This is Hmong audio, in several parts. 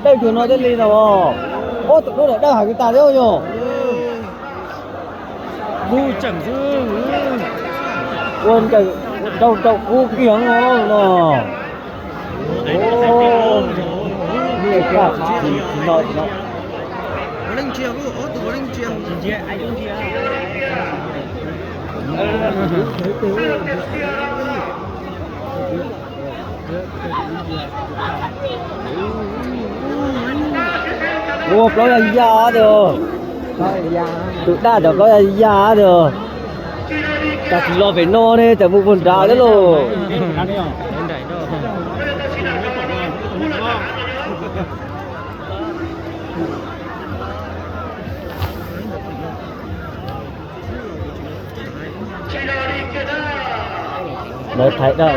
Dawj cuag no thiaj li no. Ob tug no dawj hais kwv tas thiab yog. Ua ncaws rau rau kub kiag no. Ua plaub yaj yaj tiag. Tus daj cov plaub yaj yaj tiag. Cas tsis los pem no ne, cas mus puag nrad lawm lauj. Lawv thaiv daj.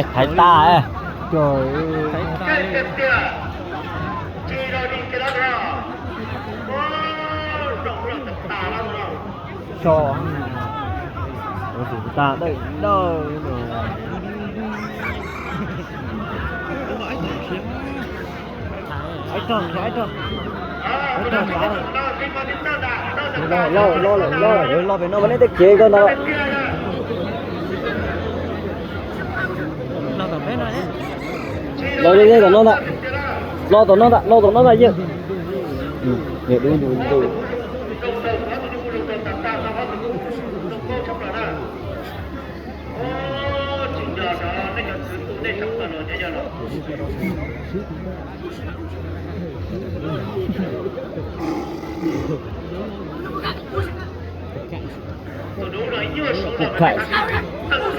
Thaiv tas. Tus tas dawj dawj. Los pem no mas nej tej kev ko ntag. Los tom no ntag, los tom no ntag, los tom no ntag, los tom no ntag yawg. Niam dub ntu ntu.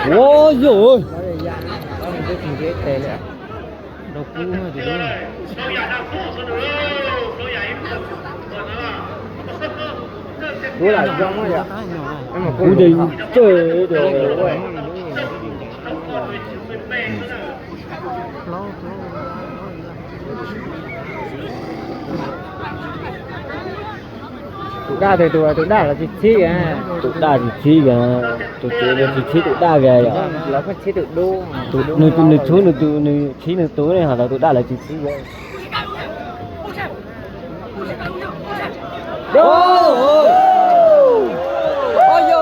Ua yog. Kuv lam zoo yom. Kuv ces tsawg. Tus daj twg tus, tus daj los tsis txhib. Tus daj tsis txhib, tus tsev tsis txhib tus daj kiag yom. Los pheej txhib tus dub. Nws txhub nws tus, nws txhib nws tus ne, ho los tus daj lawv tsis txhib kiag.